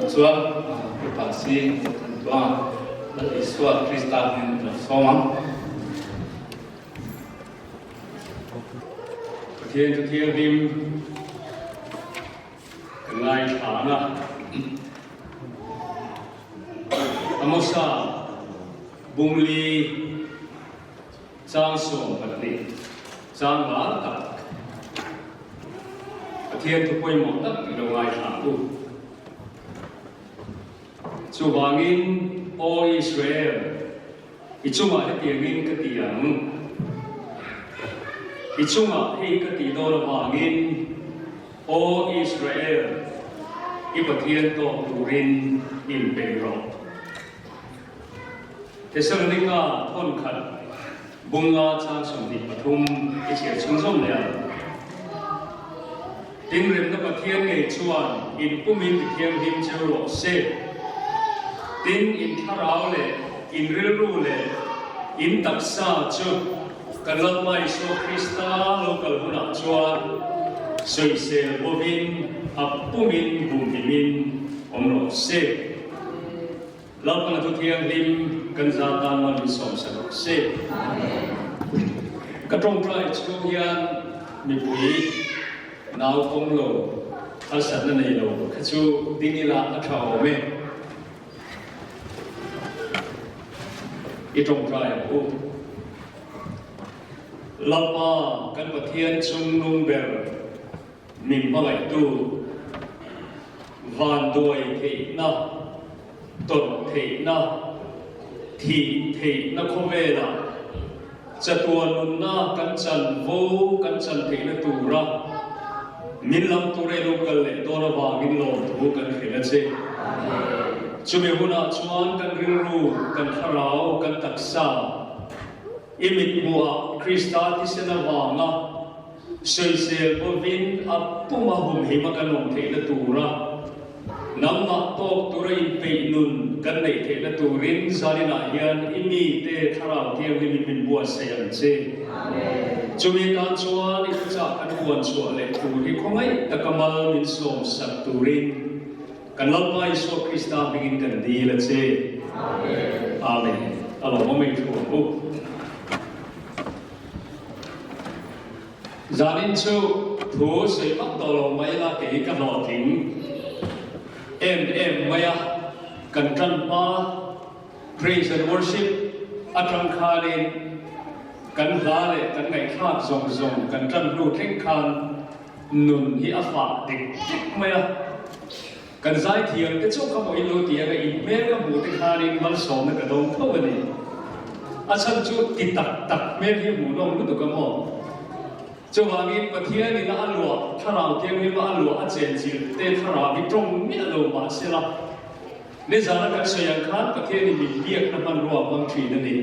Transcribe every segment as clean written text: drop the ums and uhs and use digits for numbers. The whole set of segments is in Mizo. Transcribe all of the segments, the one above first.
Tunah chuan Pupa si Zothantuanga Lal Isua Krista hming lo sawm ang. Pathian chu thianghlim kan ngaithla ang a. Amosa Bungli Chang 12, chang lar tak, Pathian thu pawimawh tak i lo ngaithla ang u. Chuvangin, Aw Israel, i chungah hetiangin ka ti ang, i chungah hei ka tih dawn avangin, Aw Israel, i Pathian tawk turin inpeih rawh. Thessalonika thawn khat bunga chang 23 i chhiar chhung zawm leh ang. Tin remna Pathian ngei chuan in pumin ti thianghlim cheu rawh se. Tin in thlarau leh in rilru leh in taksa chu kan Lalpa Isua Krista lo kal hunah chuan sawisel bovin a pumin humhimin awm rawh se. Lalpana thu thianghlim kan za tan mal min sawm sa rawh se. Ka tawngtai chhung hian mipui nau pawm lo, harsatna nei lo kha chu ding ila a tha awm e. I tawngtai ang u. Lalpa kan Pathian chungnung ber min hmangaihtu vanduai theihna, tawrh theihna, thih theihna khawvelah chatuan nunna kan chanvo kan chan theihna tura min lam tur ei lo kal leh dawn avangin lawmthu kan hrilh a che. Chumi hunah chuan kan rilru, kan thlarau, kan taksa i mithmuhah Krista thisen avanga Sawisel bawvin a puma humhim a kan awm theihna tura nangmah tawk tura inpeih nun kan neih theihna turin zaninah hian i mite Thlarau Thianghlimin min buatsaih ang che. Chumi atan chuan i thuchah kan huan chhuah leh tur hi khawngaih taka mal min sawmsak turin kan Lalpa Isua Krista hmingin kan dil a che. Amen. A lawmawm ei thu ang u. Zanin chu thu sawi vak tawh lo mai la kei ka hlawhtling em em mai a, kan tan hma Praise and Worship atang khanin kan hla leh kan ngaihthlak zawng zawng kan tan hnu thleng khan nun hi a fah dik dik mai a, kan zaithiam te chu ka maw in lo ti anga in hmel ka hmuh te khanin malsawmna ka dawng tho a ni. A chhan chu ti tak tak hmel hi hmuh nawm lutuk a maw? Chuvangin Pathianin a luah, Thlarau Thianghlim a luah a chenchilh te thlarau hi tawng miah lo mah sela, nizana kan sawi ang khan Pathianin min biakna hmanrua a hmang thin a ni.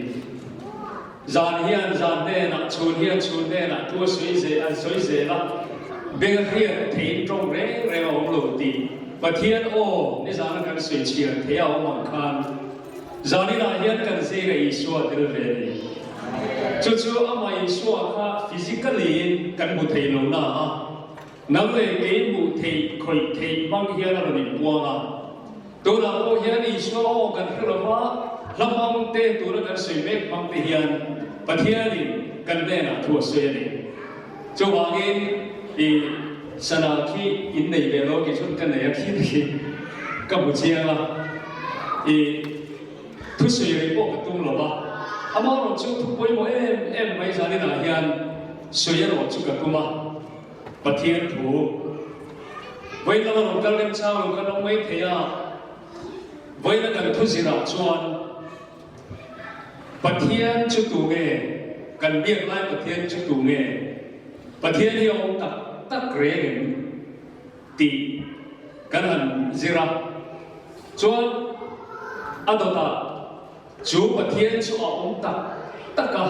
Zan hian zan hnenah, chhun hian chhun hnenah thu a sawi zel an sawi zel a, beng a hriat theiin tawng reng reng a awm lo tih Pathian aw nizana kan sawi chhiar thei a awm ang khan Zaninah hian kan zinga Isua tel ve a ni. Chu chu amah Isua kha physically in kan hmu thei lo na a, nang leh kei hmuh theih khawih theih hmang hian a rawn inpuang a. Tunah pawh hian Isua aw kan hre lo va, hla hmang te tuna kan sawi mek hmang te hian Pathianin kan hnenah thu a sawi a ni. Chuvangin i sana khi in nei ve lo kei chuan ka nei a khi khi ka hmu chiang a, i thusawi rei pawh ka tum lo va, amaherawh chu thu pawimawh em em mai zaninah hian sawi erawh chu ka tum a, Pathian thu vawiin lama rawn kal remchang lo kan awm mai thei a, vawiina kan thu zirah chuan Pathian chu tu nge? Kan biak lai Pathian chu tu nge? Pathian hi a awm tak tak reng em? tih kan han zir a. Chuan a dawtah chu Pathian chu a awm tak tak a,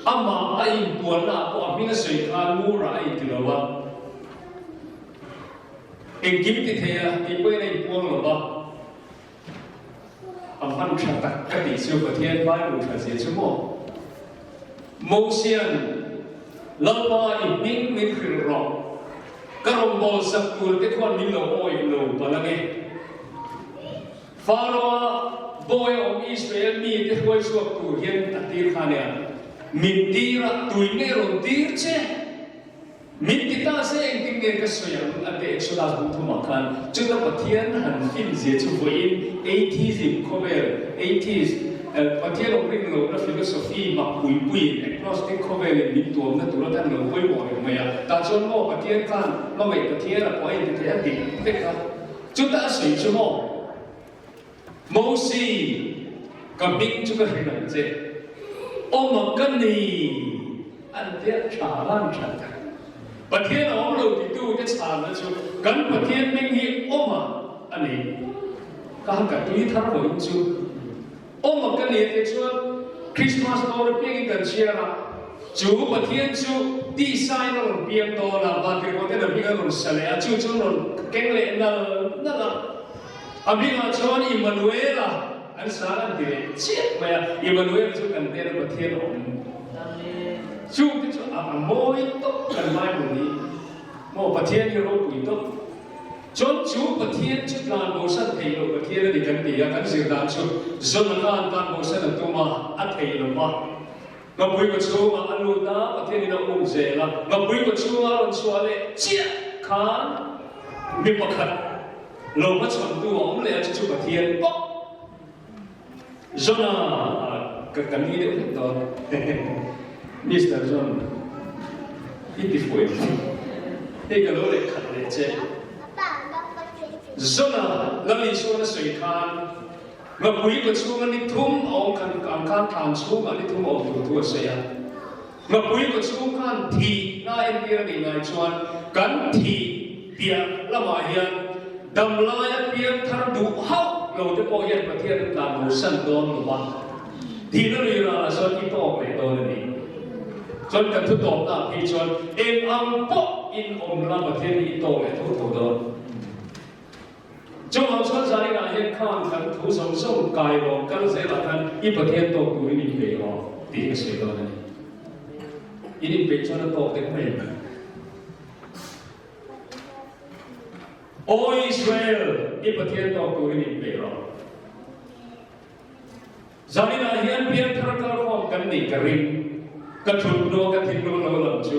amah a inpuannaah pawh a hming a sawi khan ngurah a inti lo a. Engkim ti thei a tih pawhin a inpuang lo va. A hman tha tak ka tih chu Pathian Bible tha zia chu maw? Mosian, Lalpa i hming min hrilh rawh, ka rawngbawlsak tur te khuan min lo awih lo palh ange. Pharaoh-a bawi a awm Israel mite hruai chhuak tur hian a tir kha nia, Min tir a, tui nge rawn tir che? Min ti ta se engtin nge ka sawi ang? A ti Exodus bung thumah khan. Chuta Pathian han fin zia chu vawiin atheism khawvel, atheist, Pathian awm ring lohna philosophy mak pui puiin agnostic khawvelin min tuamna tur atan lo pawimawh reng mai a. Tah chuan maw Pathian khan hmangaih Pathian a pawh a inti thei a dik vek a. Chuta a sawi chu maw Mosi, ka hming chu ka hrilh ang che, awm a ka ni an tia tha van tha tak. Pathian a awm lo titu te chhanna chu kan Pathian hming hi awm a a ni. Ka han ka tui thar vawiin chu awm a ka ni a tih chuan Christmas dawr apiangin kan chhiar a, chu Pathian chu tisain a rawn piang dawn a, vantirhkoh ten a hming an rawn sa leh a, chu chu an rawn keng leh nal nal a. A hmingah chuan Immanuela an sa an ti leh chiah mai a, Immanuel chu kan hnena Pathian a awm. Chungte chu a mawi tawp kan Bible hi maw Pathian hi ropui tawp. Chuan chu Pathian chu tlan bosan theih loh Pathian a ni kan ti a, kan zir dan chu Zona khan tlan bosan a tum a, a theih lo va. Ngapui kaw chhungah a lut a, Pathianin a um zel a, ngapui kaw chhunga a rawn chhuah leh chiah khan mi pakhat lo hmachhawntu a awm leh a, chu chu Pathian bawk. John-a ka ka ni deuh hlek dawn. Mister John, i ti fuh em? Hei ka lo leh khat leh che. John-a Lal Isuan a sawi khan Ngapui ka chhunga ni thum a awm khan ang khan thlan chhungah ni thum a awm tur thu a sawi a. Ngapui ka chhung khan thih na entir a nih ngai chuan kan thih piah lamah hian dam laia piang thar duh hauh lo te pawh hian Pathian an tlan bosan dawn lo va, thihna lui ralah chuan i tawk leh dawn a ni. Chuan kan thu tawpnaah phei chuan eng ang pawh in awm la Pathian hi i tawk leh tho tho dawn. Chuvang chuan zaninah hian khan kan thu zawng zawng kai rawh kal zelah khan i Pathian tawk turin inpeih rawh tih hi ka sawi dawn a ni. In inpeih chuan a tawk deuh mai ang. Aw Israel, i Pathian tawk turin inpeih rawh. Zaninah hian piangthar kalkhawm kan nih ka ring. Ka thut hnua ka thinlung lo lam chu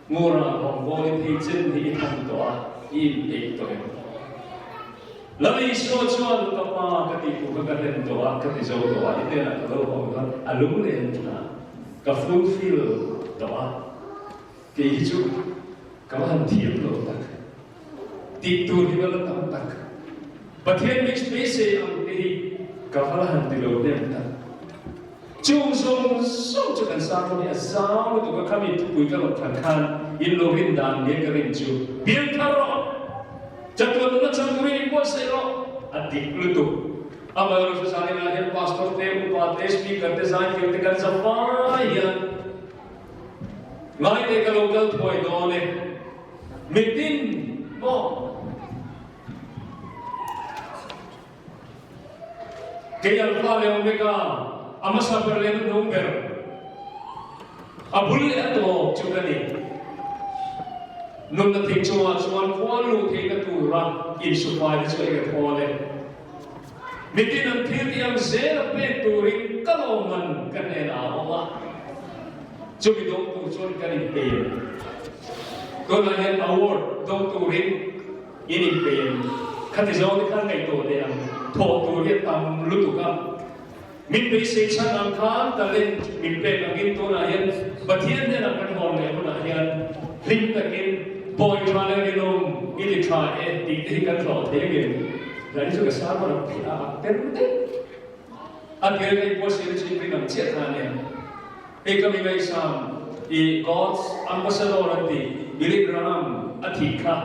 Ngura rawngbawlin hei chen hi i tham tawh a, i inpeih tawh em? Lal Isua chuan ka pa ka tih tur kha ka hlen tawh a, ka ti zo tawh a, i hnenah ka lo haw kha a lunglen tha, ka fulfill tawh a, kei hi chu ka va han thiam lo tak. Tih tur hi va la tam tak. Pathian min beisei ang te hi ka va la han ti lo hnem tak. Chung zawng zawng chu kan sakhaw hi a zau lutuk a, khami thupui ka rawn thlan khan in lo rin dan nge ka rin chu piangthar rawh, chatuan nuna chang turin in buatsaih rawh a dik lutuk. Amaherawhchu zaninah hian pastor te, upa te, speaker te, zaithiam te kan zafai hian ngaite ka lo kal thuai dawn e. Mitin maw? Kei Alpha leh Omega, a hmasa ber leh hnuhnung ber, a bul leh a tawp chu ka ni. Nunna thing chungah chuan khual luh theihna tura insufai te chu eng a thawl e. Mitin an thil tih ang zel a pek turin ka lawmman ka hnenah a awm a. Chumi dawng tur chuan kan inpei em? Tunah hian award dawng turin in inpei em? Khati zawng te khan ngaihtuah teh ang, thawh tur hi a tam lutuk a. Min beisei chhan ang khan talent min pek angin tunah hian Pathian hnenah kan hawn leh hunah hian hlim takin bawi tha leh rinawm i ti tha e tih te hi kan hlawh thei angem? Zan hi chu ka sermon a phih a ak ter deuh. A tir ka inbuatsaihna chu inring ang chiah kha a nia. Hei ka mi ngaihsam i God's Ambassador an tih Billy Graham a thih kha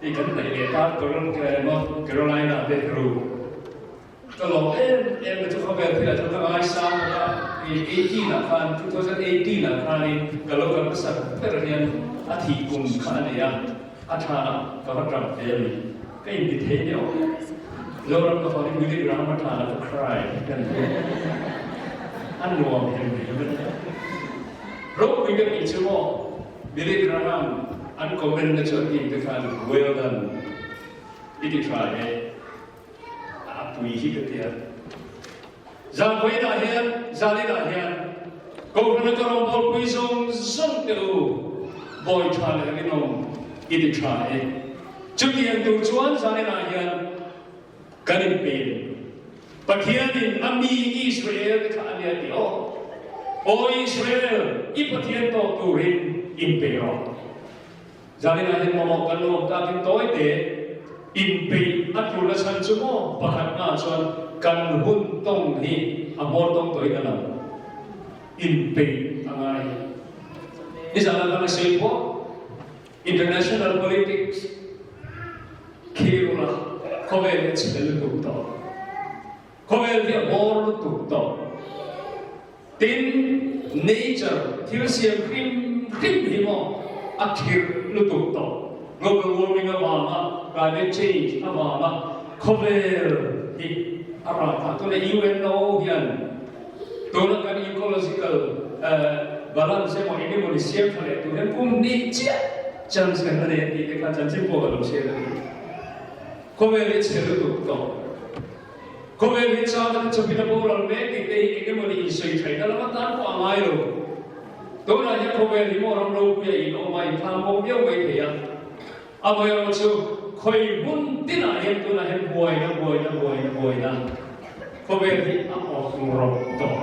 hei kan hnaih leh ta North Carolina te ru. Ka lawm em em na chu khawvel thilah chuan ka ngaisang bawk a, i 18 ah khan 2018 ah khanin ka lo kal hmasak ber hian a thih kum kha a nei a, a thanah ka va tap ve a ni. Ka inti thei deuh. Zoram ka fawnin Billy Graham a thanah ka cry ka ni. A nuam hem hem a nia. Ropui ka tih chu maw Billy Graham an comment na chu a team te khan well done i ti tha e. A tui hi ka ti a. Zan vawiinah hian, zaninah hian Kohhrana ka rawngbawlpui zawng zawng te u, bawi tha leh rinawm i ti tha e. Chutiang tur chuan zaninah hian kan inpen. Pathianin a mi Israel te kha a nia tih aw. Aw Israel, i Pathian tawk turin inpe rawh. Zaninah hian mamawh kan lo awm takin tawi te inpeih a tul a chhan chu maw pakhat hna chuan kan hun tawng hi a hmawr tawng tawhin a lang inpeih a ngai. Nizanah kan la sawi pawh international politics khirul a khawvel hi a chhe lutuk tawh. Khawvel hi a hmawr lutuk tawh. Tin, nature thil siam hrim hrim hi maw a khirh lutuk tawh. Global warming avanga, climate change avanga khawvel hi a rah phah. Tuna UNO hian tuna kan ecological balance emaw eng emawni siam tha leh tur hian kum hnih chiah chance kan la nei a tih te kha chanchin pawh ka lo hriat a ni. Khawvel hi chhe lutuk tawh. Khawvel hi chang a chawpin a boral mek tih te hi eng emaw ni insawi thaihna lam atan pawh a ngai lo. Tunah hian khawvel hi maw ram ropui a inawm a, inthlang bawk viau mai thei a. Amaherawh chu khawi hmun tinah hian tunah hian buaina, buaina, buaina, buaina khawvel hi a awk rawk tawh.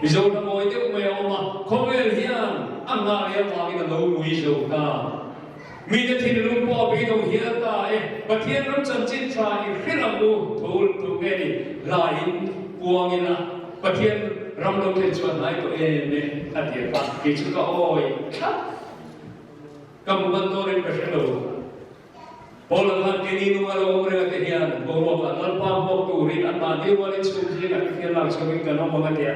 Mizo hla mawi deuh mai a awm a, khawvel hian a nghah leh avangin a lo ngui zo ta. Mite thinlung pawh a beidawng hial ta e. Pathian ram chanchin tha i hrilh ang u, thul tu nge ni hlaiin puang ila Pathian ram lo thlen chuan hnai tawh em e a ti a kha kei chu ka awi thlap. Ka hmu ban dawrin ka hre lo. Paula khan keini nunga lo awm reng a te hian boruakah Lalpa hmuak turin anmahni rualin chhung zingah Pathian lak chhuakin kan awm ang a ti a.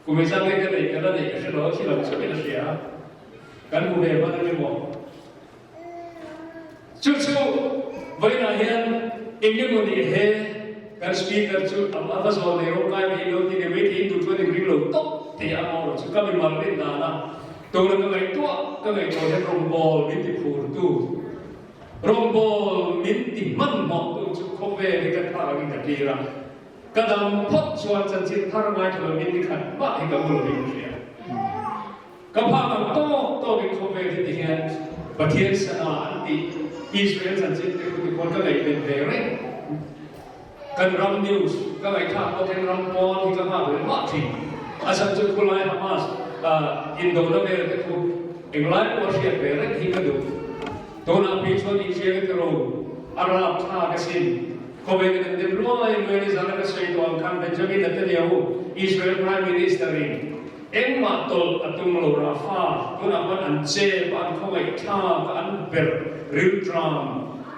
Kum engzat nge ka neih ka la neih ka hre lo a khi lam chu in a hria a. Kan hmu ve hman a ni maw? Chu chu vawiinah hian eng emaw ni he kan speaker chu a va zawl nei rawng kai mai lo ti ni mai thei in duh chuan in ring lo tawp thei a maw chu ka mi mal rin dan a tuna ka ngaihtuah ka ngaihtuah hian rawngbawl min ti phur tu rawngbawl min ti hmanhmawh tu chu khawvel hi ka thar angin ka tlir a. Ka dam phawt chuan chanchin thar ngaithla lo min ni khat mah hi ka hmu lovin ka hria. Ka phak ang tawk tawkin khawvel hi ti hian Pathian sana an tih Israel chanchin te khu tikhawn ka ngaihven ve reng. Kan ram news ka ngaihthlak pawh hian ram pawn hi ka nghak leh mah thin. A chhan chu khulai Hamas indona vel te khu englai pawh a hriat ve reng hi ka duh. Tunah phei chuan Israel te ro a rap thlak asin. Khawvel in an dem luai luai ni zana ka sawi tawh ang khan Benjamin Netanyahu, Israel Prime Minister in engmah tawlh a tum lo Rafah tunah khan an chep a, an khawngaih thlak a, an berh rilṭam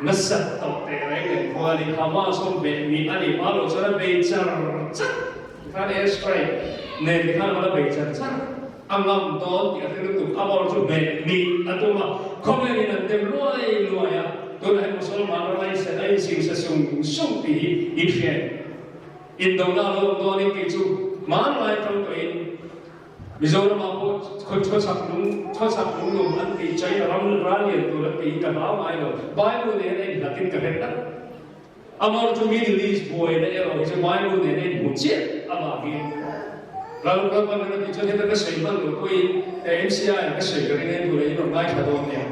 nasat tawh teh reng nen khuanin Hamas awm hmeh mih a nih hma loh chuan a bei char char tikhan air strike nen tikhan a la bei char char. A ngam dawn tih a hre lutuk, a bawr chu hmeh hnih a tum a, khawvel in an dem luai luai a, tunah hian Musalman ram a inset a insingsa sung sung tih hi i hriat. Indona a lo awm dawnin kei chu hmanlai atang tawhin Mizoramah pawh khawchhak lung khawchhak lunglum an tih China ram ral lian tur an tih hi ka hlau ngai lo, Bible nen a inhlatin ka hre tlat. Amor chu Middle East buaina erawh hi chu Bible nen a inhmu chiah avangin ral ram a rin a tih chuan heta ka sawi hman loh pawhin MCI ah ka sawi ka ring a intur ah in rawn ngaithla dawn nia.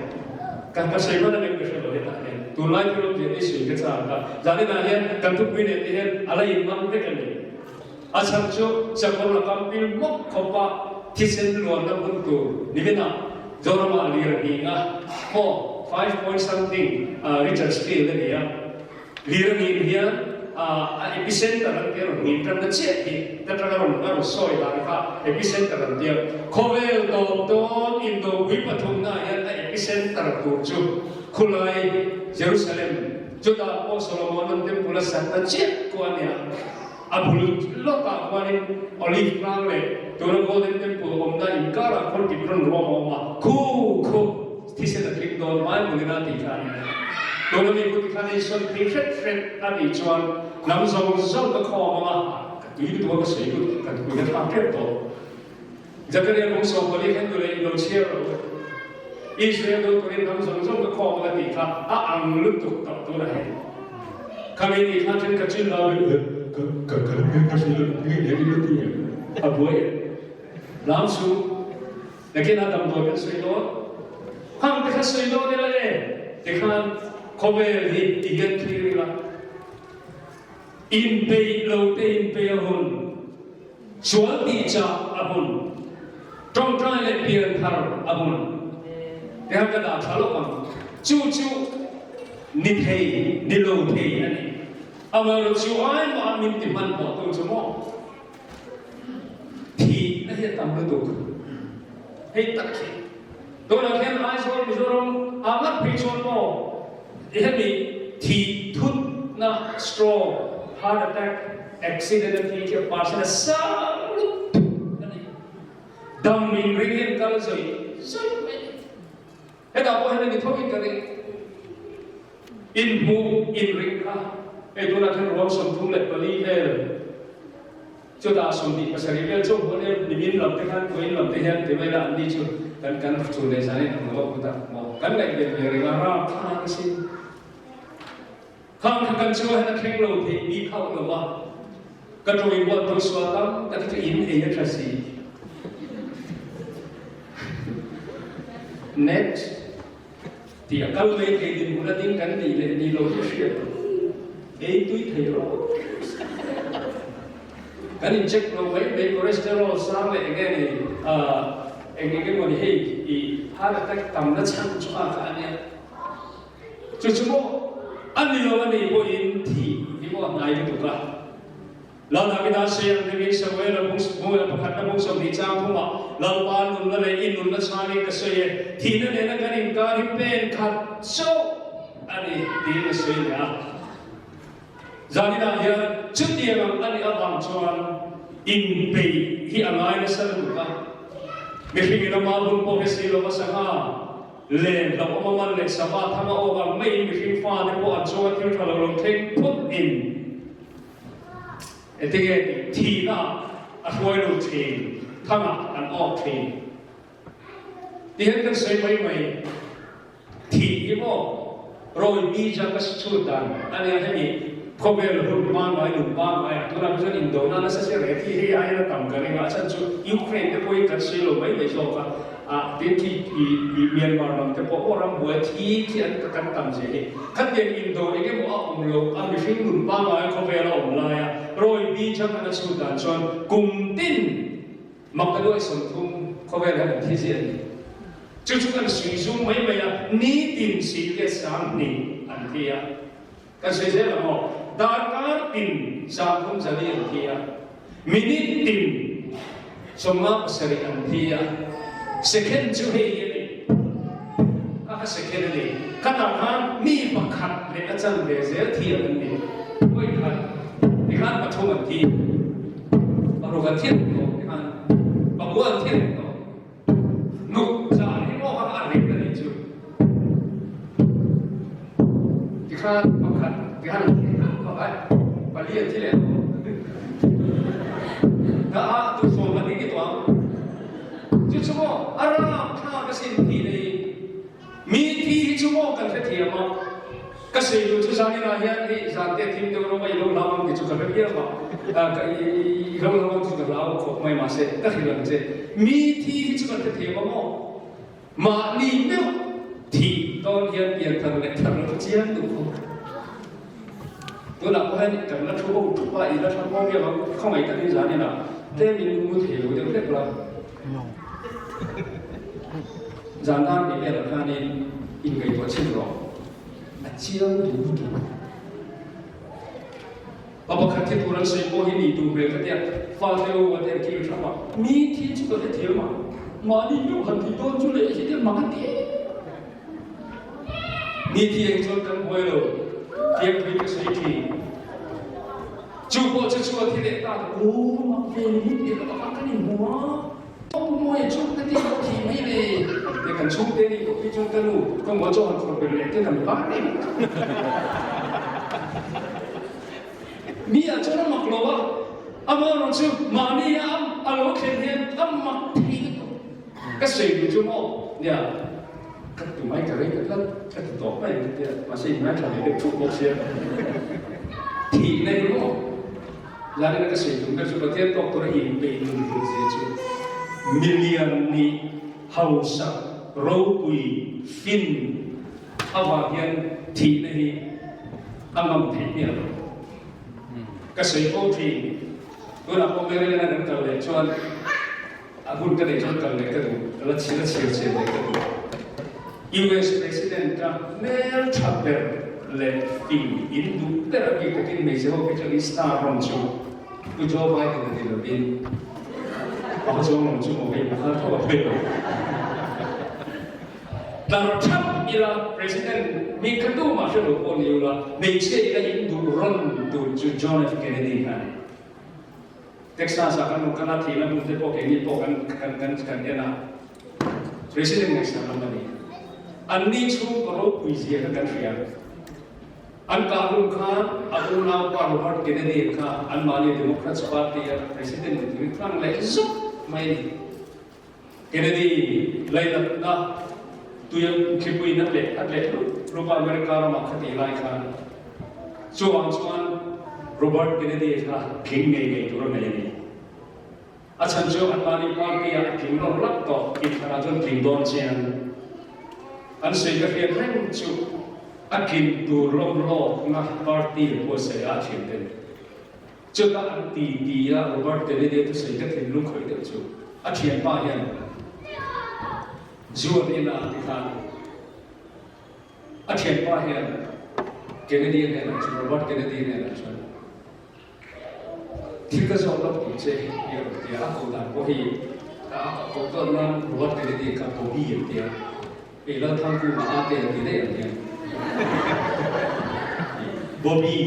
Ka ka sawi hman a ring ka hre lo hetah hian tunlai thil awmzia te sawi ka chak a, zaninah hian kan thupui nen te hian a la inman vek a ni. A chhan chu sakawr la kam pil hmawk khawpa thisen luanna hmun tur niminah Zoramah lir a hning a, four, 5 point something Richard Steele a ni a. Lir a hnin hian a epicenter an tia rawn hnin tanna chiah hi ta tanga rawn a rawn sawi dan kha epicenter an tia. Khawvel tawp dawn indopui pathumnaah hian a epicenter tur chu khulai Jerusalem, chutah pawh Solomon-a'n temple a sakna chiah khu a nia. A bul lawkah khuanin Olive tlang leh tuna Golden Temple awmna inkarah khawn Kidron ruam a awm a, khu khu thisen a tling dawn mai hmunin a tih kha a ni. Tuna mi kut khan ei sawn phei hret hret a nih chuan hnam zawng zawng ka khawm ang a, ka tui lutuk a ka sawi lut ka tui a thlak tep tawh. Zakaria kawng 14 khan tule in lo chhiar lo. Israel do turin hnam zawng zawng ka khawm ang a tih kha a ang lutuk tawh tunah hian. Khami ni khan thenkhat chu in lau in ka ka ka ka hrilh nge nge in la ti em? A buai em? Lam chu nakin a damdawi kan sawi dawn. Khang te kha sawi dawn ila e tikhan khawvel hi ti hian thlir ila. Inpeih lo te inpeih a hun, sual tih chah a hun, tawngtai leh pian thar a hun. Tihian ka dah tha lawk ang. Chu chu ni thei, ni lo thei a ni. Amaherawh chu ai mah min ti hmanhmawh tu chu maw? Thihna hi a tam lutuk. Hei tak hi. Tunah hian Aizawl Mizoram ah ngat phei chuan maw hemi thih thutna stroke, heart attack, accident a thi khi a percent a sang lutuk a ni. Dam in ring hian kal zawih zawih mai a ni. Hetah pawh hian a ni tho in ka ring. Inhmuh inring kha hei tunah hian ruang 34 vel Chutah 27 vel chu hmun e nimin lam te khan vawiin lam te hian ti mai la an ni chu kan kan chhun leh zan in ang lo kut a maw kan ngaih ve ve reng a ram thlak a sin. Khang kha kan chunga hian a thleng lo thei bik hauh lo va ka tawng buat tu sual tam tak hi chu in ei a tha si. Next. Tih a kal mai thei dinhmun a ding kan nih leh nih lo hi a hriat lo. Ei tui thei rawh. Kan in check lo mai mai cholesterol sang leh eng nge ni eng eng emaw ni hei i heart attack tam na chhan chu a kha a nia. Chu chu maw a ni lo a nih pawhin thih hi maw a hnai lutuk a. Lal Davida siam ringin Samuela bung Samuela pakhatna bung 20 chang thumah Lalpa nunna leh i nunna chhanin ka sawi e, thihna nena kan inkar hi pen khat chauh a ni tiin a sawi leh a. Zaninah hian chutiang ang a nih avang chuan inpeih hi a ngai nasa lutuk a. Mihringin ama hun pawh hi si lova sangha len hlauhawm a man leh sava thang a awk ang maiin mihring fate pawh an chunga thil tha lo lo thleng phut in Engtinge tih thihna a hruai lo thin, thangah an awk thin. Ti hian kan sawi mai mai, thih hi maw rawi bija ka chhut dan a nia hemi khawvel hun pangngai nun pangngai ah tunah chuan indona nasa sia reh thi hei aiin a tam ka ring a, a chhan chu Ukraine te pawhin kan sawi lo mai mai zawk a, ah tin khi i Myanmar lam te pawh maw rambuai thi khi an kan tam zia hi. Khatiang indo eng emaw a awm loh a mihring nun pangngai khawvel a awm laia Roy B. Chapman a chhut dan chuan kum tin Maktaduai 30 khawvel hian an thi ziah a ni. Chu chu kan sui zum mai mai a, nitin si leh 2000 an thi a. Kan sawi zel ang aw, darkar tin 30 zali an thi a, minute tin 57 an thi a, second chu hei hi a ni, kha kha second a ni, khatah khan mi pakhat leh a chan ve zel thi ang an ni, vawi khat tikhan pathum an thi, paruk an thi reng tawh tikhan pakua an thi reng tawh. Nuk zan hi maw kha a reng a nih chu. Tikhan pakhat tikhan an thi pakhat pali an thi leh tawh. Ka a tu sawm an ni tawh ang. Chu chu maw a ram thlak a sin thi nei. Mi thi hi chu maw kan hrethiam a. Ka sawi duh chu zaninah hian hei zan te thim deuh rawng a i lo hlau ang tih chu ka hre viau a, ka i lo hlau ang chu ka hlau khawp mai mahse ka hrilh ang che. Mi thi hi chu kan hrethiam a maw? Mahni meuh thih dawn hian pian thar leh thar lo chu chiang duh khawp. Tunah pawh hian kan la thu ho thup a, i la tha pawh viau ang, khawngaih takin zaninah tlem in mu thei lo deuh hlek la. Zan dar hnih velah khanin inngaihtuah chhin rawh. A chiang duh lutuk. Pa pakhat hi tur an sawi pawh hi nih duh hmel ka tia, fate u a te an kil thap a, mi thil chu ka hrethiam a, mahni meuh han tih dawn chu leh hi te mak a ti em. Mi thi eng chuan kan buai lo, tiangpui ka sawi thin. Chu pawh chu chu a thi leh ta, aw mak ve ni tih ka pakhat kan inhmu a. Mawi chu ka ti lo thih mai le. Te kan chhungte nih pawh hi chuan ka nu ka maw chaw han khawr ber leh te kan var reng. Mi ah chuan a mak lo a, amaherawh chu mahni a a lo thlen hian a mak thei lutuk. Ka sawi duh chu maw nia ka ti mai ka rei ka tlat ka ti tawp mai ang ka tia mahse in ngaithla ve deuh thup bawk sia. Thihna hi maw? Zanin a ka sawi tum ber chu Pathian tawk tura inpeih nun hlut zia chu milian nih hausak ropui fin avang hian thihna hi a ngam theih miah lo. Ka sawi fo thin, tunah pawh Maryland a kan kal leh chuan a hun ka neih chuan kal leh ka duh, ka la chhir a chhir chhir leh ka duh. US President ka hmel tha ber leh fing in duh ber a bik takin hmeichhe ho khi chuan in star rawn chu Pu Joe Biden a ni lovin a va chuang lo chu maw hei pakhat tho a phei lo. Tlar thap ila President mi kha tumah hre lo pawh ni ula hmeichhia ila in duh rawn tur chu John F Kennedy kha a ni. Texas ah kan rawn kal a, thihna hmun te pawh keini pawh kan kan kan kan en a, President ngaihsan lam a ni. Anni chhungkaw ropui zia kha kan hria. An kah hun khan a unaupa Robert Kennedy kha anmahni Democrats party a President ni turin tlang leh zuk mai a ni. Kennedy lainatna tuia thlipui na tleh a tleh hlup hlup a America ramah kha tih lai khan chuvang chuan Robert Kennedy kha tling ngei ngei tur a nei a ni. A chhan chu anmahni party ah a tling lawk lak tawh inthlanah chuan tling dawn chiang. An sawi ka hriat reng chu a tlin tur lawm lawkna party a buatsaih a a thian te ni. Chutah an ti ti a, Robert Kennedy a thusawi ka thinlung khawih deuh chu a thianpa hian zuan in a ti khan a thianpa hian Kennedy a hnenah chuan Robert Kennedy a hnenah chuan thil ka zawt lawk tih che hi a rawn ti a, a koh dan pawh hi a koh tawn nan Robert Kennedy kha Bobby an ti a, hei Lalthangkunga a te an ti daih ang hian Bobby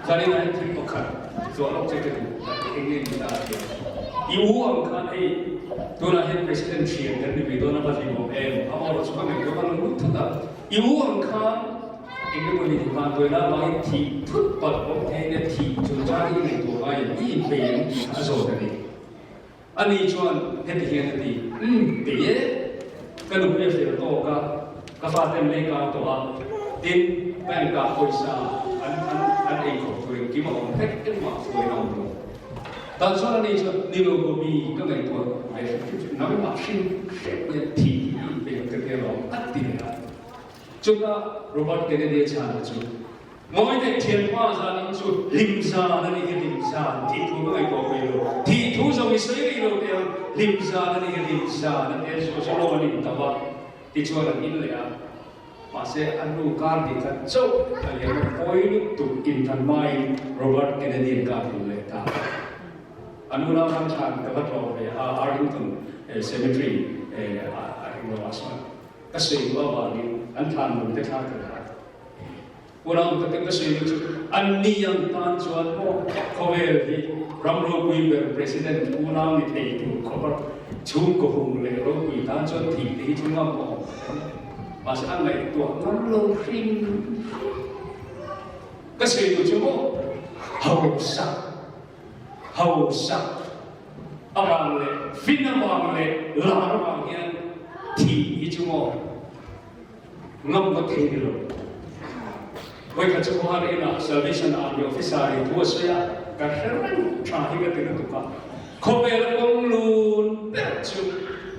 Zanin ah hian thil pakhat zawh lawk che ka duh tak hi eng nge ni ta a ti a. I u ang khan hei tunah hian President thian kan ni mai dawn a va hlimawm em? A aw chu ka ngaihtuah a lo lut thut a. I u ang khan eng emaw ni van tuaina avangin thih thut palh awm thei nia thih chungchang hi i ngaihtuah ngaiin i inpeih em tih kha a zawt a ni. Ani chuan heti hian a ti, Umm, kei e, ka nupui a fel tawk a, ka faten lei kang tawh a, tin, bank ah pawisa an an an ei khawp tur engkim a awm vek engmah fuain a awm lo. Tah chuan ani chuan, Ni lo Bobby, ka ngaihtuah ve hrim hrim chu nangmah hrim hrim hian thih hi i inpeih ang ka ti alawm, a ti leh a. Chutah Robert Kennedy a chhan chu, Ngawi teh thianpa zan in chu hlim zan a ni hi hlim zan tih thu ka ngaihtuah pui lo. Thih thu zawng i sawi rih lo teh ang, hlim zan a ni hi hlim zan a tia chu chu lo an in tam a, tichuan an in leh a. Mahse a nu kar tih khat chauh a liam a pawi lutuk inthan hmain Robert Kennedy an kah hlum leh ta. A nu lam ram chhan ka va tlawh ve a Arlington Cemetery a ringlo ah sawn ka sawi duh avangin an thlan lung te thla ka la a. Unau takin ka sawi chu an ni ang tan chuan maw khawvel hi ram ropui ber President unau ni thei tur khawpa chhungkaw hung leh ropui tan chuan thih te hi chu ngam awm mahse a ngaihtuah ngam lo hrim ka sawi duh chu maw hausak hausak avang leh fin avang leh lar avang hian thih hi chu maw Ngam ka thei ni lo. Vawikhat chu Khawhar inah Salvation Army officer in thu a sawi a, ka hre reng tha hi ka ti lutuk a. Khawvel a kawng lun ber chu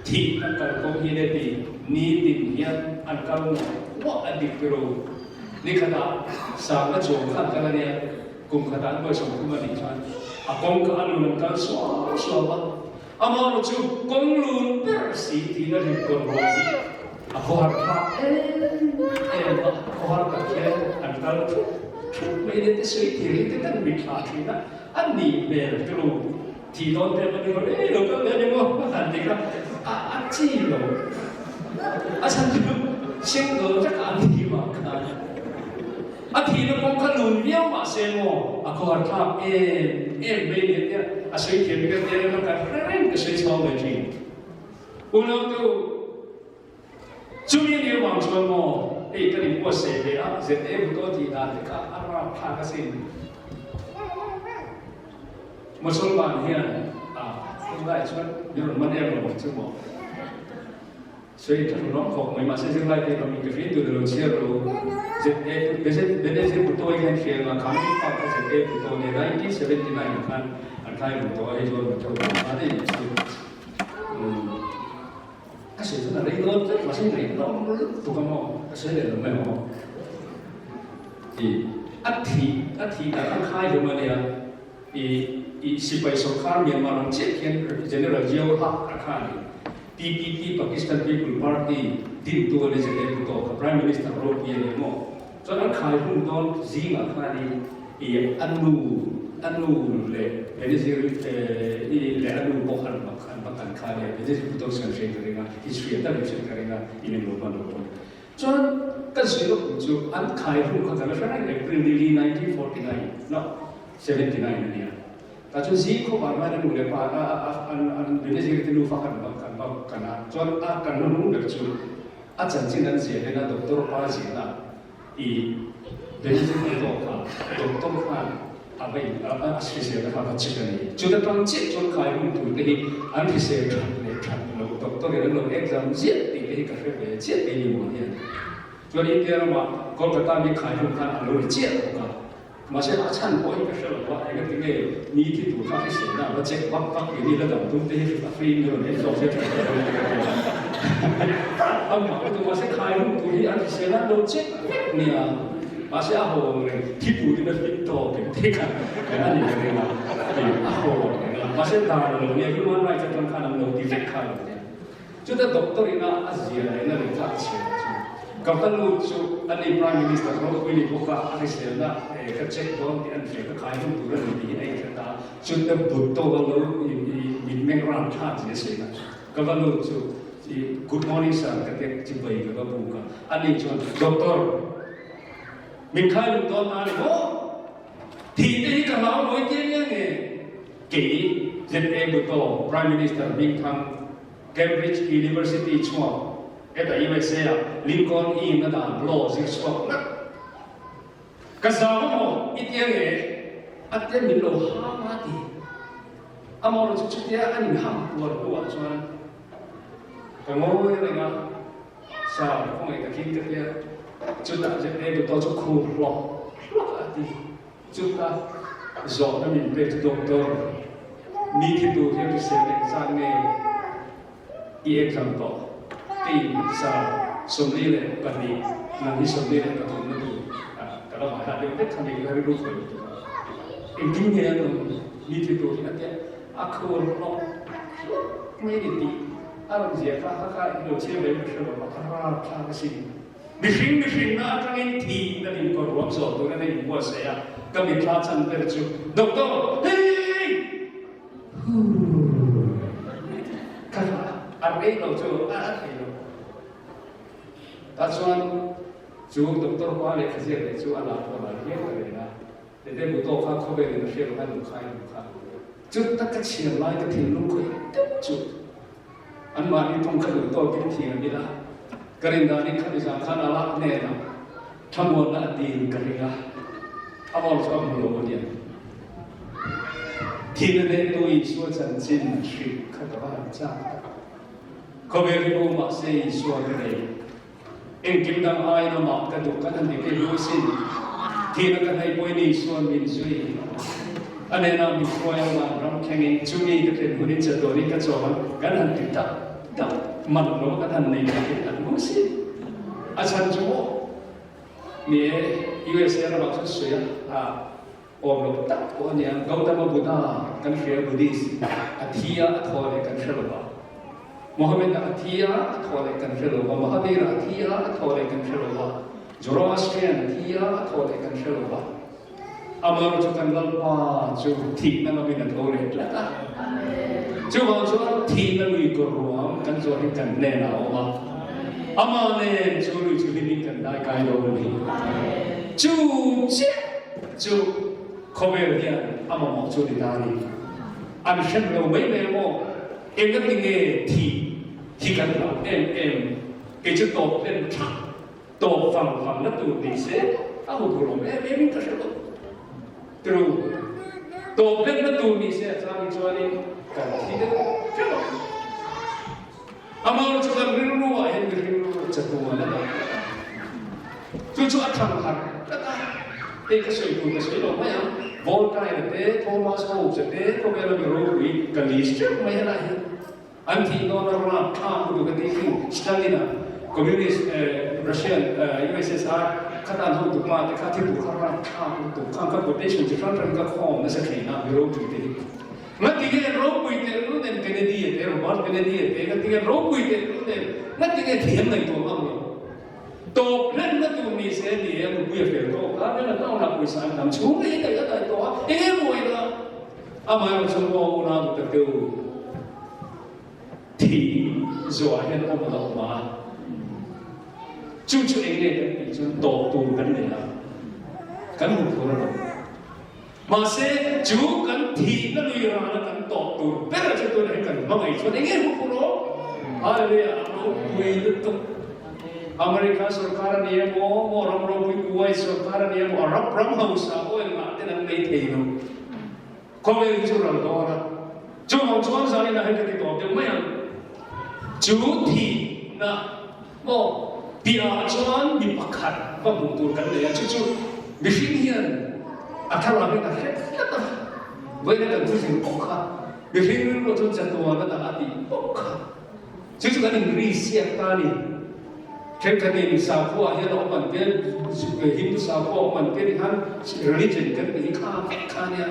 thihna kalkawng hi le ti nitin hian an kal nuah nuah a dik tiro. Nikhatah sangna chuang kha an kal a nia, kum khatah an buaisawm thum a nih chuan a kawng kha a lun an kal suau suau a. Amaherawh chu kawng lun ber si tiin a rin kawn rual hi a khawhar thlak em em a, khawhar tak hian an kal thup thup mai nen te sawi thir hi te kan mit thlah thin a, a nih hmel turu thi dawn te pawh ni rawh e lo kal ve ni maw a han ti kha a a chi lo a chhan chu single vek a an thi vang khan. A thihna kawng kha lun viau mah se maw a khawhar thlak em em mai ni tia a sawi thiam hi ka tia reng a, ka hre reng ka sawi chhuak ve thin. Unautu, chumi ni avang chuan maw hei kan inbuatsaih ve a, ZA Bhutto tih dan te kha a rap thlak asin. Musalman hian a tunlai chuan min rawn man em lo ang chu maw. Sawi tha hlawm khawp mai mahse zirlai te kha mi ka hriat tur alo chhiar lo ZA Benazir Bhutto hi khan hriat a kha mi pa kha ZA Bhutto nia 1979 ah khan an khai hlum tawh a hei chuan Bhutto kha a daih chu ka sawi chuan a rei dawn tlat mahse ngaihnawm lutuk a maw ka sawi leh lo mai ang aw i a thih a thih dah khan khai hlum a nia I i sipai sawrkar Myanmar ang chiah khian General Ziaul Haq a kha a ni. PPP, Pakistan People Party, dintu a ni ZA Bhutto kha Prime Minister ropui a ni maw? Chuan an khai hun dawn zingah khan i i a nu a nu leh Benazir i leh a nu pawh an va an va kan kha a nia. Benazir Bhutto chu kan hriat ka ring a, history a takin hriat ka ring a, in englo hman lo pawn. Chuan kan sawi lawk tur chu an khai hun kha kan la hre reng April ni li 1949 no. 79 a nia. Tah chuan zing khawp ah hian a nu leh pa an an Benazir te nufa khan an va an va kan a, chuan a kan hnuhnung ber chu a chanchin an ziah hian a doctor pa ziahna i Benazir te tawk kha doctor khan a va in a hriselna kha a va check a ni. Chuta tang chiah chuan khai hun tur te hi an hrisel that leh that loh doctor in an lo exam ziah tih te hi ka hre ve chiah kei ni maw hian. Chuan India ramah Kolkata mi khai hun khan a lo ri chiah bawk a. Mahse a chhan pawh hi ka hre lo a, enga tinge ni thi tur kha hriselna a va check vak vak tih ni la dam tum te hi a free in rawn en zawk se tha ka dawn ka ti a. A mak lutuk mahse khai rum tur hi an hriselna an lo check vek nia. Mahse a haw ang reng thi turin a hlim tawk em te kha a ni ka ring a, a haw ang reng a. Mahse dan a lo nia, human rights atang khan an lo ti vek kha a lo nia. Chuta doctor ina a zia leh na lehkha a chhiar chu ka va lut chu ani Prime Minister ropui ni bawk a, a hriselna ka check dawn tih an hria ka khai hlum tur a ni tih hi a inhre ta a, chuta Bhutto a lo mitmeng ran thlak zia sawi na ka va lut chu Good morning sir ka tia chibai ka va buk a, ani chuan Doctor min khai hlum dawn ta a ni maw? Thih te hi ka hlau mawi tia nia nge? Kei ZA Bhutto Prime Minister hmingthang Cambridge University chhuak heta USA ah Lincoln Inn a dan law zir chhuak ngat. Ka zau maw i tia nge? A tia min lo hang a ti. Amaherawhchu chu chutia an inhang puar hnuah chuan ka ngawi reng a, Sir, khawngaih takin ka tia. Chutah ZA Bhutto chu khur hlawk hlawk a ti. Chuta zawhna min pek chu doctor mi thi tur hian hrisel engzat nge i exam tawh? Kei sa 42 nang hi 43 na tur ka la hmai deuh vek kha nei ka rilru khawih lutuk a. Engtin nge an awm mi thi tur hi a tia a khur hlawk hlawk mai ni tih a rawn ziah kha kha kha i lo chhiar ve ka hre lo a, ka ralthlak asin. Mihring mihrinna atangin thihna inkawr ruam zawh tur a nei inbuatsaih a, ka mitthla chan ber chu Doctor Hei! Huuh! Ka hlah a rei lo chu a a thei lo. Tah chuan chu Doctor pa lehkha ziak leh chu a lah pawh a lah viau ta reng a, Tete Bhutto kha khawvelin a hriat loh khan luhkhai a luhkha. Chu tak ka chhiar lai ka thinlung khawih deuh chu Anmahni tawng kha duh tawkin thiam ila, ka rin danin khami zan khan a lak hnenah thlamuanna a dil ka ring a, a aw chu a hmu lo a nia. Thihna hnehtu Isua chanchin hrilh kha ka va han chak tak. Khawvel hi bo mahse Isua ka nei. Engkim dang aiin amah ka duh kan han ti phei lu sin. Thihna ka hnaih pawhin Isua'n min zui. A hnenah min hruai a van ram thlengin chumi ka thlen hunin chatuanin ka chaw ang kan han ti tak tak man lo kan han nei thei hi an lu sin. A chhan chu maw ni e USA ramah chuan sawi a awm lo tak pawh a nia. Gautama Buddha kan hria Buddhist a thi a a thaw leh kan hre lo va. Mohammed-a a thi a, a thaw leh kan hre lo va, Mahavir-a a thi a, a thaw leh kan hre lo va, Zoroastrian a thi a, a thaw leh kan hre lo va. Amaherawhchu chu kan Lalpa chu thihna ngamin a tho leh tlat a. Chuvang chuan thihna lui kawr ruang kan zawh hi kan hnenah a awm a. Amah nen chu lui chu hlimin kan dai kai lo a ni. Chu chiah chu khawvel hian a mamawh chu a ni ta a ni. An hrem lo mai mai maw? Engati nge thih hi kan hlau em em? Kei chu tawp hlen thak, tawp vang vang na tur ni se a hu tur awm em em in ka hre lo. True. Tawp hlen na tur ni se a changin chuanin kan thi deuh teuh ang. Amaherawh chu kan rilru ah hian mihring rilru chatuan a dah tlat a. Chu chu a thang harh tlat a. Hei ka sawi tur ka sawi lo mai ang. Voltaire te, Thomas Hobbes te, khawvela mi ropui ka list teuh mai helai hian. An thih dawn a rap thlak lutuk a tih khi Stalin-a Communist Russian USSR khatan hotu pa te kha thil tur kha rap thlak lutuk kha ka quotation chi hrang hrang ka khawm nasa thin a mi ropui te hi. Ngatinge ropui tehlul nen Kennedy-a te Robert Kennedy-a te ngatinge ropui tehlul nen ngatinge thiam ngaihtuah ngam lo. Tawp hlenna tur ni se ni e nupui a fel tawk a, hmel a hnawng ah pawisa an tam chhung leh in a daih tawh a, enge buaina? Amaherawh chu maw unau duh tak deuh thi zuah hian awm a lo awm a, chu chu enge kan tih chuan tawp tur kan nei a, kan hmu phur a lo. Mahse chu kan thihna lui rana kan tawp tur ber chu tunah hian kan hmangaih chuan enge hmu phur awm? Hallelujah! A ropui lutuk. America sorkar a ni emaw, maw ram ropui Kuwait sorkar a ni emaw, Arab ram hausa oil ngah ten an nei thei lo. Khawvel hi chu ral dawn a, chuvang chuan zanin ah hian ka ti tawp deuh mai ang. Chu thihna maw piahah chuan mi pakhat va hmuh tur kan nei a, chu chu mihring hian a thlarau hian a hre tlat a, vawiin a kan thuzir bawk kha, mihring rilru chuan chatuan a dah a tih bawk kha. Chu chu kan inrisiak ta a ni. Thenkhatin sakhua hian a awm an tia, Hindu sakhua a awm an tia ni khan religion kan tih hi kha vek kha a nia.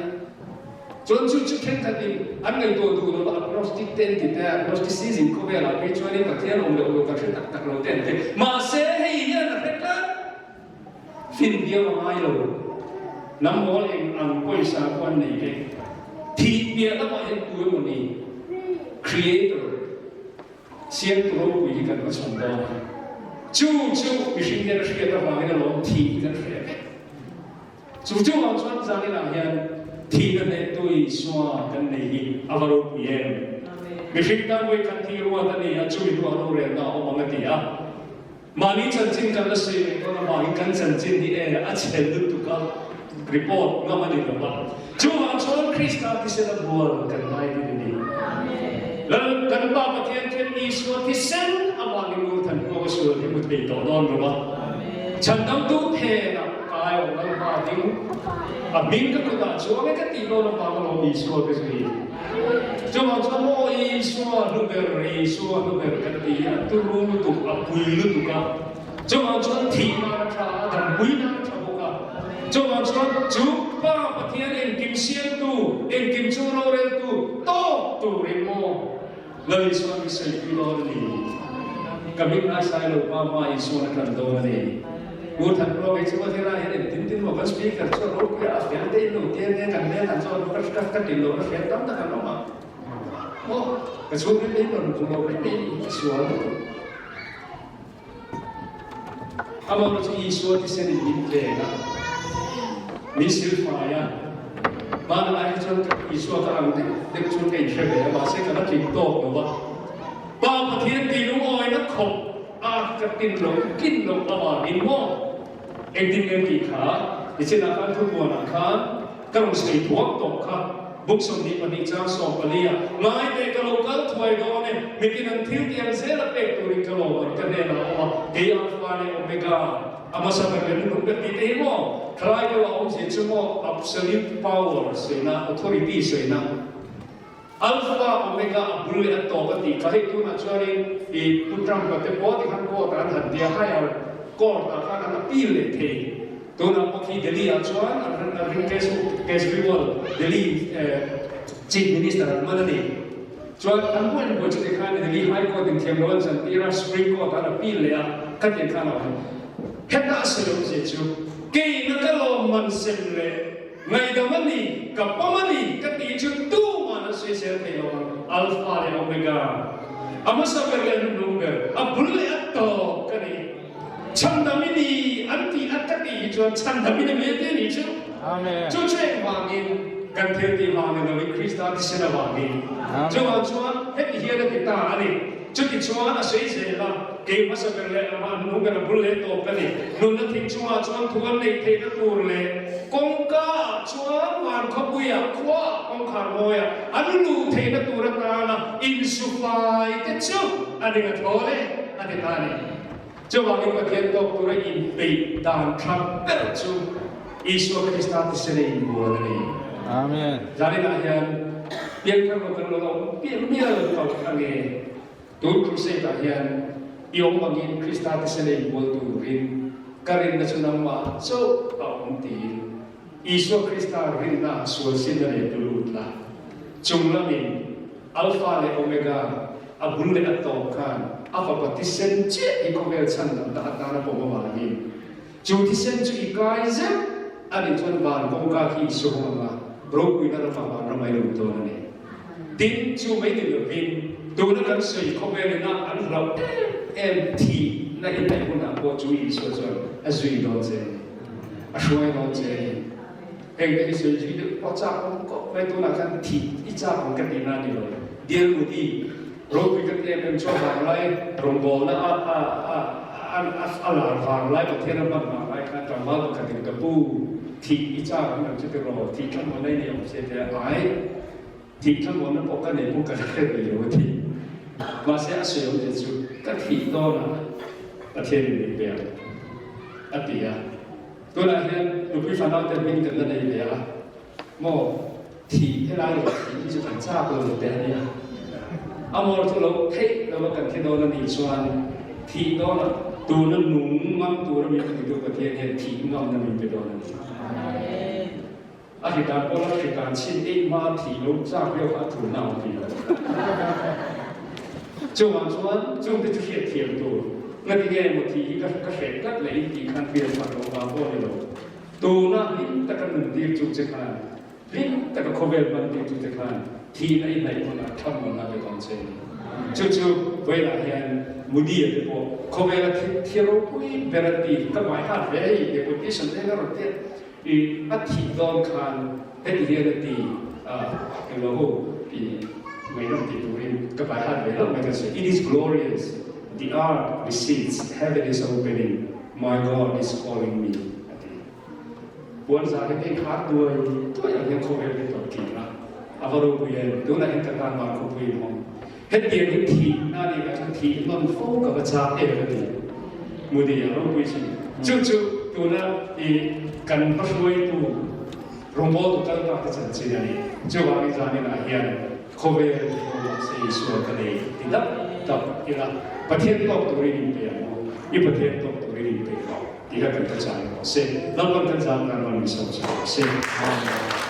Chuan chu chu thenkhatin an ngaihtuah duh lo va agnostic te an ti te a, agnosticism khawvelah phei chuanin Pathian awm loh lo kan hre tak tak lo te an ti. Mahse hei hian a hre tlat. Fin viau a ngai lo. Hnam mawl eng ang pawisa pawh an nei vek. Thih piah lamah hian tu emaw ni Creator, Siamtu ropui hi kan hmachhawn dawn a. Chu chu mihring hian a hriat avangin alawm thih hi kan hre vek. Chu chuvang chuan zaninah hian thihna hnehtu Isua kan nei hi a va ropui em? Mihring tan vawikhat thi ruat a ni a, chumi hnuah rorelna a awm ang a ti a. Mahni chanchin kan la sawi reng dawn avangin kan chanchin hi e a chhe lutuk a, report ngam a ni lo va. Chuvang chuan Krista thisen a bual kan ngai din a ni. Lal kan Pa Pathian khian Isua thisen avangin Ngurthan kuang a sual hi hmu thei tawh dawn lo va. Chhandamtu phenah kai awm lal hma ding a hming ka kutah chuang e ka tih dawn avang alawm Isua ka zui. Chuvang chuan maw Isua hlu ber, Isua hlu ber kan ti hi a turu lutuk, a pui lutuk a. Chuvang chuan thih nan a tha a, dampui nan a tha bawk a. Chuvang chuan chu Pa Pathian engkim siamtu, engkim chu roreltu tawk turin maw Lal Isua mi sawi pui dawn a ni. Ka hming ngaisai lo pa hma Isuan a tlan dawn a ni. Pu Thanruang hi chu a helai hian engtin tin maw kan speaker chu a ropui a, a fel te in lo tia nia kan hmel han chuan ka ka ka ṭin lo na hriat tam tak an awm a. Maw ka chhungril te in rawn hmu lo mai mai a nih hi a sual lutuk. Amaherawh chu Isua thisen in min ven a, min silfai a, hmanah lai hi chuan Isua ka ang deuh deuh chuan ka inhre ve a, mahse ka la tling tawk lo va. Pa Pathian tih lungawina khawp a ka tin lo tlin loh avangin maw engtin nge tih kha nichinah khan thupuanah khan ka rawn sawi thuak tawh kha. Book 22 chang 14 ah, Ngai teh ka lo kal thuai dawn e, mitin an thil tih ang zel a pek turin ka lawm ang ka hnenah a awm a, kei Alpha leh Omega, a hmasa ber leh hnunung ber tih te hi maw thalai deuh a awmzia chu maw absolute power sawina, authority sawina, Alpha, Omega a bul leh a tawp a tih kha hei tunah chuanin i Pu Trump-a te pawh tikhan court ah an han tia higher court ah khan an appeal leh thei. Tunah pawh khi Delhi ah chuan Arvind Kejriwal, Delhi Chief Minister an man a ni. Chuan an buai buai chuti khan Delhi High Court in thiam lo an chan tir a, Supreme Court ah an appeal leh a, khatiang khan a awm. Heta a sawi awmzia chu keina ka lawmman sem leh ngaihdam a ni, ka pawm a ni ka tih chu tuman an sawi zel thei lo ang, Alpha leh Omega, a hmasa ber leh a hnungnung ber, a bul leh a tawp ka ni. Chhandam i ni an tih a ka tih hi chuan chhandam i ni mai te ni chu. Chu chu engvangin kan thil tih vang ni loin Krista thisen avangin. Chuvang chuan heti hian a ti ta a ni. Chutichuan a sawi zel a, Kei hmasa ber leh amah hnung ber a bul leh tawp ka ni. Nunna thing chungah chuan thu an neih theihna tur leh kawngka ah chuan van khawpuiah khuaah kawngkhar mawiah an luh theihna tur atana insufai te chu a ning a thawl e a ti ta a ni. Chuvangin Pathian tawk tura inpeih dan tha ber chu Isua Krista tisena inbual a ni. Amen. Zaninah hian piangthar lo kan lo la awm piah mial tawh ange. Tun crusade ah hian i awm angin Krista tisena inbual turin ka rinna chu nangmah chauh a awm tiin Isua Krista rinna ah sual sinna nei tu lut la. Chung lamin Alpha leh Omega, a bul leh a tawp khan a fapa thisen chiah hi khawvel chhan damna atana pawm avangin chu thisen chu i kai zeuh a nih chuan van kawngka khi i suhawng anga ropuina ramah vanram a i lut dawn a ni. Tin, chu mai ni lovin tuna kan sawi khawvel ina an hlauh em em thihna i hnaih hunah pawh chu Isua chuan a zui dawn che a ni, a hruai dawn che a ni. Heng te hi sawi zui deuh pawh chak awm kawp mai tunah khan thih i chak ang ka tihna a ni lo. Dear Modi, ropui ka ti em em chuan vanglai rawngbawlna a a a a a lar vanglai Pathian a hman vanglai khan tlangval pakhatin ka pu thih i chak ang ang chu ti rawh, thih thlamuanna i nei awm se tia ai thih thlamuanna pawh ka nei pawh ka la hre rih lo a ti. Mahse a sawi awmzia chu ka thih dawnah Pathianin min pe ang a ti a. Tunah hian nupui fanau te hming kan la nei ve a maw? Thih helai lo thih hi chu kan chak lo teh a nia. A mawr chu lo theih lo a kan thi dawn a nih chuan thih dawnah tuna nung ngam tura min puitu Pathian hian thih ngamna min pe dawn a ni. A hritan pawh la hritan chin eih hma thih lo chak viau kha a tulna a awm ti lo. Chuvang chuan chungte chu hriat thiam tur ngati nge maw thih hi ka ka hreh tlat leh in tih khan hriat phak loh vang pawh a ni lo. Tuna hlim taka nun tir chu che khan, hlim taka khawvel hman tir chu che khan thihna i hnaih hunah thlamuanna pe dawn che a ni. Chu chu vawilah hian Mudi-a te pawh khawvela thil ropui ber a ti ka hmaihat hle hei deputation te hian a rawn tiat. I a thih dawn khan heti hian a ti a, englo ho i ngaihnawm tih turin ka pai hat ve hlauh mai ka sawi, It is glorious, the earth recedes, heaven is opening, my God is calling me a ti. Puan zah hi hei khar tuai tuai ang hian khawvel hi tawp thin a, a va ropui em, tunah hian ka tan van khawpui in hawng. Hetiang hi thihna a nih lah chuan thih nawn fo ka va chak em a ti. Mudi a ropui chin. Chu chu tuna i kan hmahruaitu rawngbawltu kal ta te chanchin a ni. Chuvangin zaninah hian khawvel hruai mah se Isua ka nei ti dap dap ila Pathian tawk turin inpe ang u, i Pathian tawk turin inpe rawh tih kha kan thu chang rawh se. Lalpan kan zan kan rawn insawm chho rawh se. Amen.